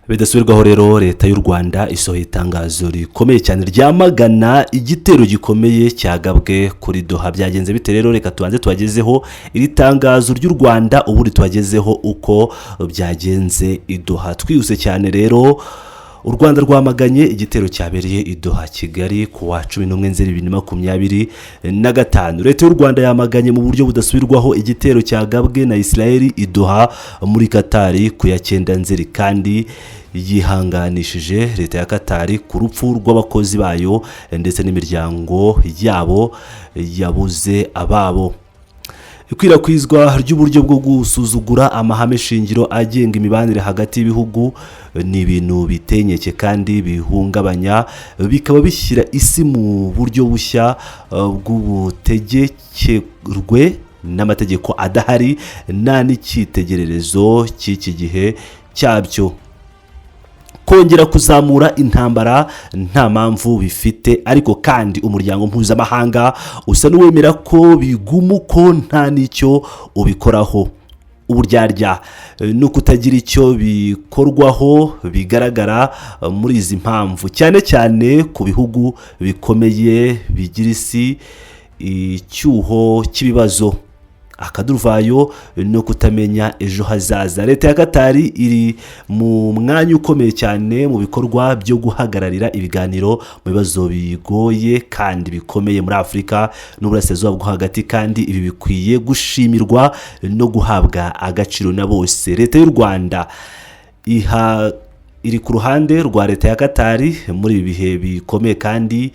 Bidasubirwaho rero, Leta y'u Rwanda isohoye itangazo rikomeye cyane ryamagana igitero gikomeye cyagabwe kuri Doha. Byagenze bite rero? Reka tubanze tubagezeho iri tangazo ry'u Rwanda, ubundi tubagezeho uko byagenze i Doha. Twihuse cyane rero, u Rwanda rwamaganye igitero cyabereye i Doha, Kigali, ku wa 11 Nzeri 2025. Leta y'u Rwanda yamaganye mu buryo budasubirwaho igitero cyagabwe na Israel i Doha muri Katari ku ya 9 Nzeri, kandi yihanganishije Leta ya Katari ku rupfu rw'abakozi bayo ndetse n'imiryango yabo yabuze ababo. Ikwirakwizwa ry'uburyo bwo gusuzugura amahame shingiro agenga imibanire hagati y'ibihugu ni ibintu bitenyeke kandi bihungabanya, bikaba bishyira isi mu buryo bushya bw'ubutegekerwe n'amategeko adahari, nta n'icyitegererezo cy'iki gihe cyabyo. Kongera kuzamura intambara nta mpamvu bifite, ariko kandi umuryango mpuzamahanga usa n'uwemera ko biguma uko, nta n'icyo ubikoraho. Uburyarya no kutagira icyo bikorwaho bigaragara muri izi mpamvu, cyane cyane ku bihugu bikomeye bigira isi icyuho cy'ibibazo, akaduruvayo no kutamenya ejo hazaza. Leta ya Katari iri mu mwanya ukomeye cyane mu bikorwa byo guhagararira ibiganiro mu bibazo bigoye kandi bikomeye muri Afurika n'Uburasirazuba bwo Hagati, kandi ibi bikwiye gushimirwa no guhabwa agaciro na bose. Leta y'u Rwanda iha iri ku ruhande rwa Leta ya Katari muri ibi bihe bikomeye, kandi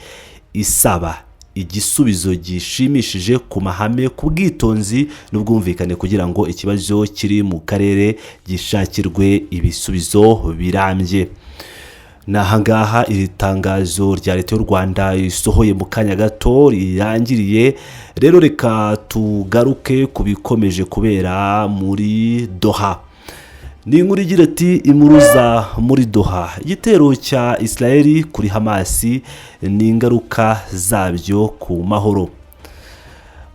isaba igisubizo gishimishije ku mahame, ku bwitonzi n'ubwumvikane, kugira ngo ikibazo kiri mu karere gishakirwe ibisubizo birambye. Ni ahangaha iri tangazo rya Leta y'u Rwanda isohoye mu kanya gato rirangiriye. Rero reka tugaruke ku bikomeje kubera muri Doha. Ni inkuru igira ati: "Impuruza muri Doha, igitero cya Israel kuri Hamasi n'ingaruka zabyo ku mahoro."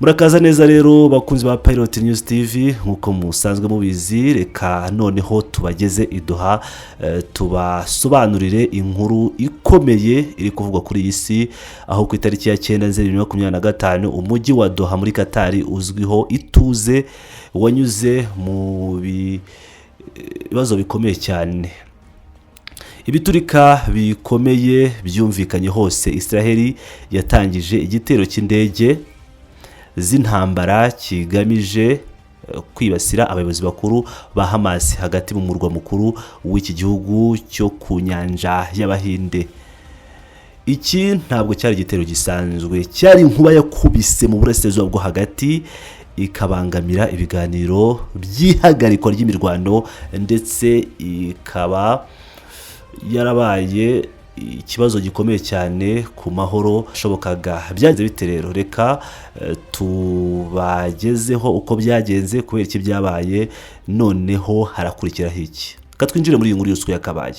Murakaza neza rero, bakunzi ba Pilot News TV, nk'uko musanzwe mubizi. Reka noneho tubageze i Doha, tubasobanurire inkuru ikomeye iri kuvugwa kuri iyi si, aho ku itariki ya 9 Nzeri 2025 umujyi wa Doha muri Katari uzwiho ituze wanyuze mu bibazo bikomeye cyane. Ibiturika bikomeye byumvikanye hose. Israel yatangije igitero cy'indege z'intambara kigamije kwibasira abayobozi bakuru ba Hamas hagati mu murwa mukuru w'iki gihugu cyo ku Nyanja y'Abahinde. Iki ntabwo cyari igitero gisanzwe, cyari inkuba yakubise mu Burasirazuba bwo Hagati, ikabangamira ibiganiro by'ihagarikwa ry'imirwano, ndetse ikaba yarabaye ikibazo gikomeye cyane ku mahoro ashobokaga. Byagenze bite rero? Reka tubagezeho uko byagenze, kubera iki byabaye, noneho harakurikiraho iki. Reka twinjire muri iyi nkuru yose uko yakabaye.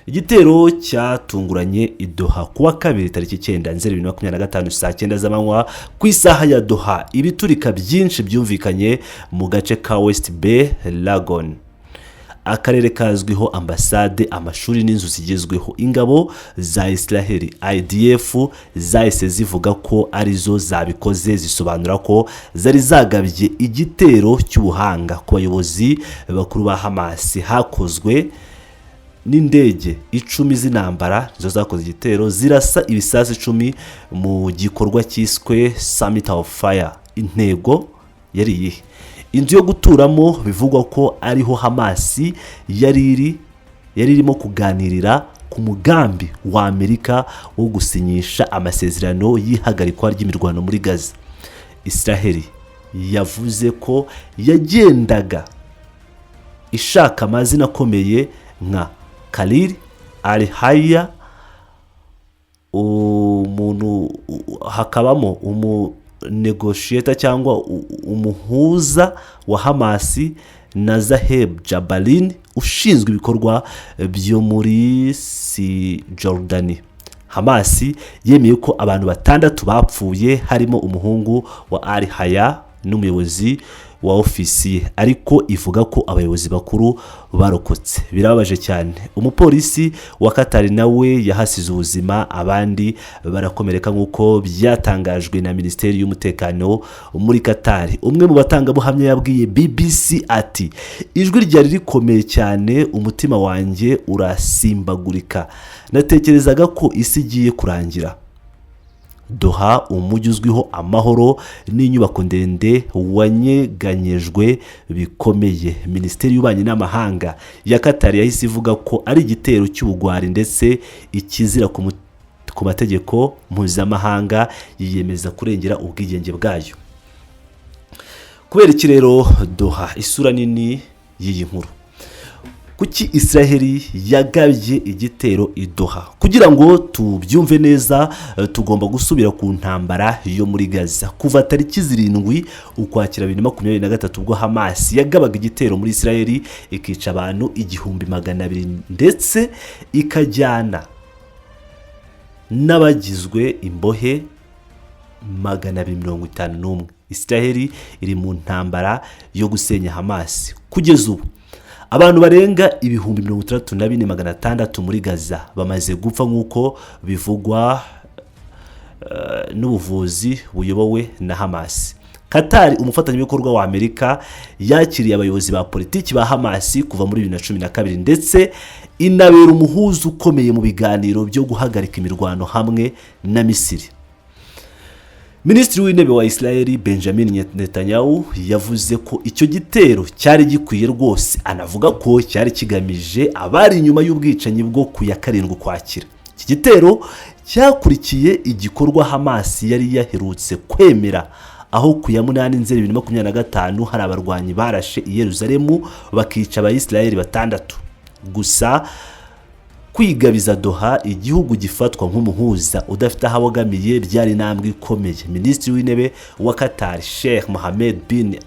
Igitero cyatunguranye i Doha kuwa kabiri tariki 9 Nzeri 2025 saa 9 z'amanywa ku isaha ya Doha. Ibiturika byinshi byumvikanye mu gace ka West Bay Lagoon, akarere kazwiho ambasade, amashuri n'inzu zigezweho. Ingabo za Israel, IDF, zahise zivuga ko arizo zabikoze, zisobanura ko zari zagabye igitero cy'ubuhanga ku bayobozi bakuru ba Hamas. Hakozwe n'indege 10 z'intambara, nizo zakoze igitero, zirasa ibisasu 10 mu gikorwa cyiswe Summit of Fire. Intego yari iyihe? Inzu yo guturamo bivugwa ko ariho Hamasi yari iri, yari irimo kuganirira ku mugambi wa Amerika wo gusinyisha amasezerano y'ihagarikwa ry'imirwano muri Gaza. Israheli yavuze ko yagendaga ishaka amazina akomeye nka Khalil al-Hayya, umuntu hakabamo umu negotiator cyangwa umuhuza wa Hamasi, na Zaheb Jabalin ushinzwe ibikorwa byo muri Cisjordanie. Hamasi yemeye ko abantu batandatu bapfuye, harimo umuhungu wa Al Haya n'umuyobozi wa ofisi ye, ariko ivuga ko abayobozi bakuru barokotse. Birababaje cyane. Umupolisi wa Katari nawe yahasize ubuzima, abandi barakomereka, nk'uko byatangajwe na Minisiteri y'Umutekano muri Katari. Umwe mu batangabuhamya yabwiye BBC ati: "Ijwi ryari rikomeye cyane, umutima wanjye urasimbagurika, natekerezaga ko isi igiye kurangira." Doha, umujyi uzwiho amahoro n'inyubako ndende, wanyeganyejwe bikomeye. Minisiteri y'Ububanyi n'Amahanga ya Katari yahise ivuga ko ari igitero cy'ubugwari ndetse ikizira ku mategeko mpuzamahanga, yiyemeza kurengera ubwigenge bwayo. Kubera iki rero Doha isura nini y'iyi nkuru? Kuki Israheli yagabye igitero i Doha? Kugira ngo tubyumve neza, tugomba gusubira ku ntambara yo muri Gaza kuva tariki 7 Ukwakira 2023, ubwo Hamas yagabaga igitero muri Israheli, ikica abantu 1200, ndetse ikajyana n'abagizwe imbohe 251. Israheli iri mu ntambara yo gusenya Hamas. Kugeza ubu abantu barenga 64,600 muri Gaza bamaze gupfa, nk'uko bivugwa n'ubuvuzi buyobowe na Hamas. Katari, umufatanyabikorwa wa Amerika, yakiriye abayobozi ba politiki ba Hamas kuva muri 2012, ndetse inabera umuhuza ukomeye mu biganiro byo guhagarika imirwano hamwe na Misiri. Minisitiri w'Intebe wa Israel Benjamin Netanyahu yavuze ko icyo gitero cyari gikwiye rwose, anavuga ko cyari kigamije abari inyuma y'ubwicanyi bwo ku ya 7 Ukwakira. Iki gitero cyakurikiye igikorwa Hamas yari yaherutse kwemera, aho ku ya 8 Nzeri 2025 hari abarwanyi barashe i Yeruzalemu, bakica Abayisiraheli batandatu. Gusa kwigabiza Doha, igihugu gifatwa nk'umuhuza udafite aho abogamiye, byari intambwe ikomeye. Minisitiri w'Intebe wa Qatar, Sheikh Mohammed bin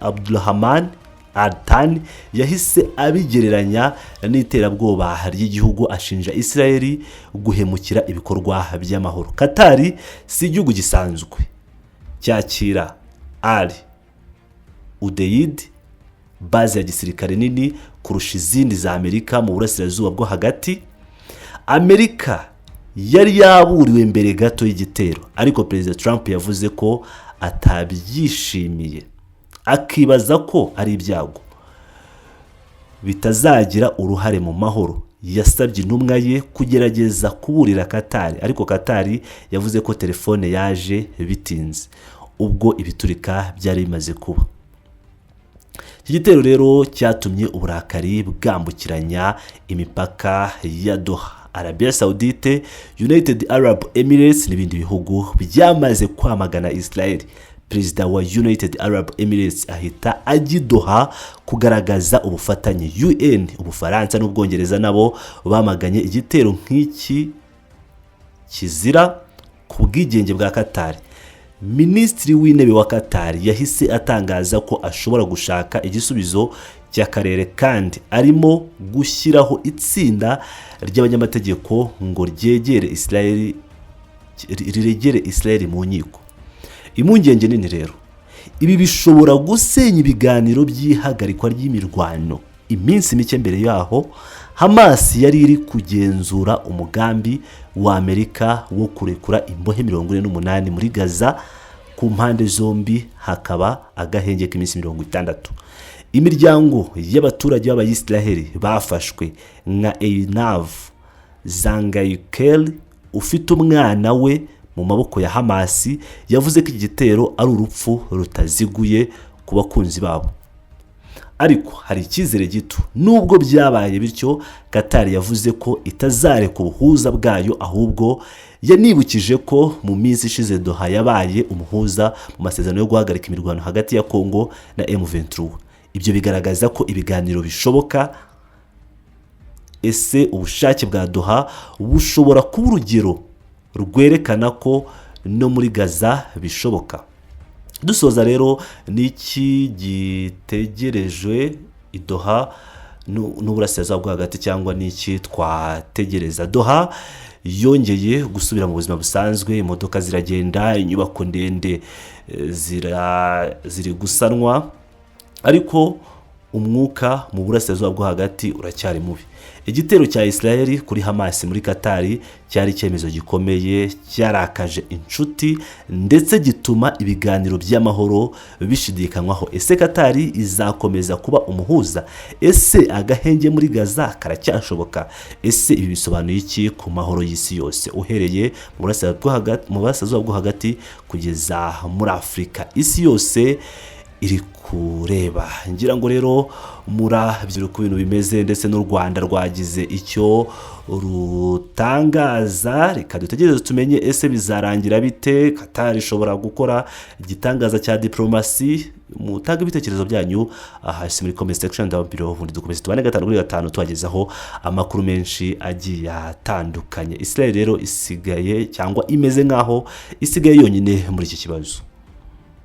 Abdulrahman Al Thani, yahise abigereranya n'iterabwoba ry'igihugu, ashinja Israel guhemukira ibikorwa by'amahoro. Qatar si igihugu gisanzwe cyakira Al Udeid, base ya gisirikare nini kurusha izindi za Amerika mu Burasirazuba bwo Hagati. Amerika yari yaburiwe mbere gato y'igitero, ariko Perezida Trump yavuze ko atabyishimiye, akibaza ko ari ibyago bitazagira uruhare mu mahoro. Yasabye intumwa ye kugerageza kuburira Katari, ariko Katari yavuze ko telefone yaje bitinze, ubwo ibiturika byari bimaze kuba. Iki gitero rero cyatumye uburakari bwambukiranya imipaka ya Doha. Arabia Saudite, United Arab Emirates n'ibindi bihugu byamaze kwamagana Israel. Perezida wa United Arab Emirates ahita ajya i Doha kugaragaza ubufatanye. UN, Ubufaransa n'Ubwongereza nabo bamaganye igitero nk'iki kizira ku bwigenge bwa Katari. Minisitiri w'Intebe wa Katari yahise atangaza ko ashobora gushaka igisubizo cy'akarere, kandi arimo gushyiraho itsinda ry'abanyamategeko ngo ryegere Israel, riregere Israel mu nkiko. Impungenge nini rero, ibi bishobora gusenya ibiganiro by'ihagarikwa ry'imirwano. Iminsi mike mbere yaho, Hamas yari iri kugenzura umugambi wa Amerika wo kurekura imbohe 48 muri Gaza, ku mpande zombi hakaba agahenge k'iminsi 60. Imiryango y'abaturage b'Abayisiraheli bafashwe, nka Einav Zangayikeri ufite umwana we mu maboko ya Hamasi, yavuze ko iki gitero ari urupfu rutaziguye ku bakunzi babo, ariko hari icyizere gito. Nubwo byabaye bityo, Katari yavuze ko itazareka ubuhuza bwayo. Ahubwo yanibukije ko mu minsi ishize Doha yabaye umuhuza mu masezerano yo guhagarika imirwano hagati ya Kongo na M23. Ibyo bigaragaza ko ibiganiro bishoboka. Ese ubushake bwa Doha bushobora kuba urugero rwerekana ko no muri Gaza bishoboka? Dusoza rero, ni iki gitegerejwe i Doha n'Uburasirazuba bwo Hagati, cyangwa ni iki twategereza Doha? yongeye gusubira mu buzima busanzwe. Imodoka ziragenda, inyubako ndende ziri gusanwa, ariko umwuka mu Burasirazuba bwo Hagati uracyari mubi. Igitero cya Israel kuri Hamas muri Katari cyari icyemezo gikomeye, cyarakaje inshuti ndetse gituma ibiganiro by'amahoro bishidikanywaho. Ese Katari izakomeza kuba umuhuza? Ese agahenge muri Gaza karacyashoboka? Ese ibi bisobanuye iki ku mahoro y'isi yose, uhereye mu Burasirazuba bwo Hagati kugeza muri Afurika? Isi yose iri kureba. Ngira ngo rero murabyiruka uko ibintu bimeze, ndetse n'u Rwanda rwagize icyo rutangaza. Reka dutegereze tumenye ese bizarangira bite. Katari ishobora gukora igitangaza cya diporomasi? Mutange ibitekerezo byanyu hasi muri comment section down below, ubundi dukomeze tubane gatanu kuri gatanu, tubagezaho amakuru menshi agiye atandukanye. Israel rero isigaye, cyangwa imeze nk'aho isigaye yonyine muri iki kibazo.